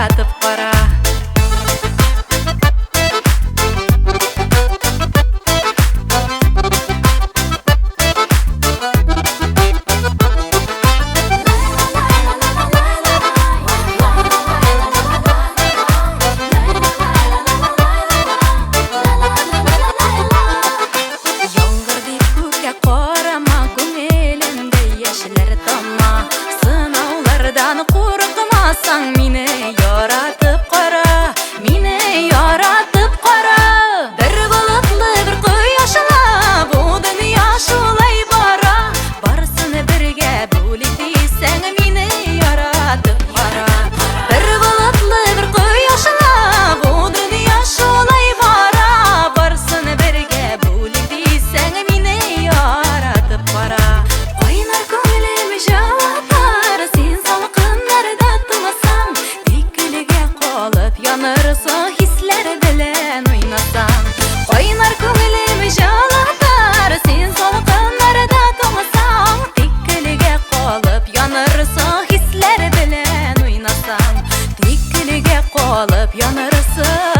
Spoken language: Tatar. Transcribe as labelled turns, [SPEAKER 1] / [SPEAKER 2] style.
[SPEAKER 1] яратып кара. Яңгыр дип күккә карама, күңелемдә яшьләр тама. Сынаулардан курыкмасаң, мине яратып кара, мине яратып кара. Бер болытлы, бер кояшлы, бу дөнья шулай бара. Барысын бергә бүлик дисәң, мине яратып кара. Бер болытлы, бер кояшлы, бу дөнья шулай бара. Барысын бергә бүлик дисәң, мине яратып кара. Кайнар күңелем җылытыр, син салкыннарда туңсаң, тик көлгә калып янырсың, хисләр белән уйнасаң. Кайнар күңелем җылытыр, син салкыннарда туңсаң, тик көлгә калып янырсың, хисләр белән уйнасаң. Тик көлгә калып янырсың.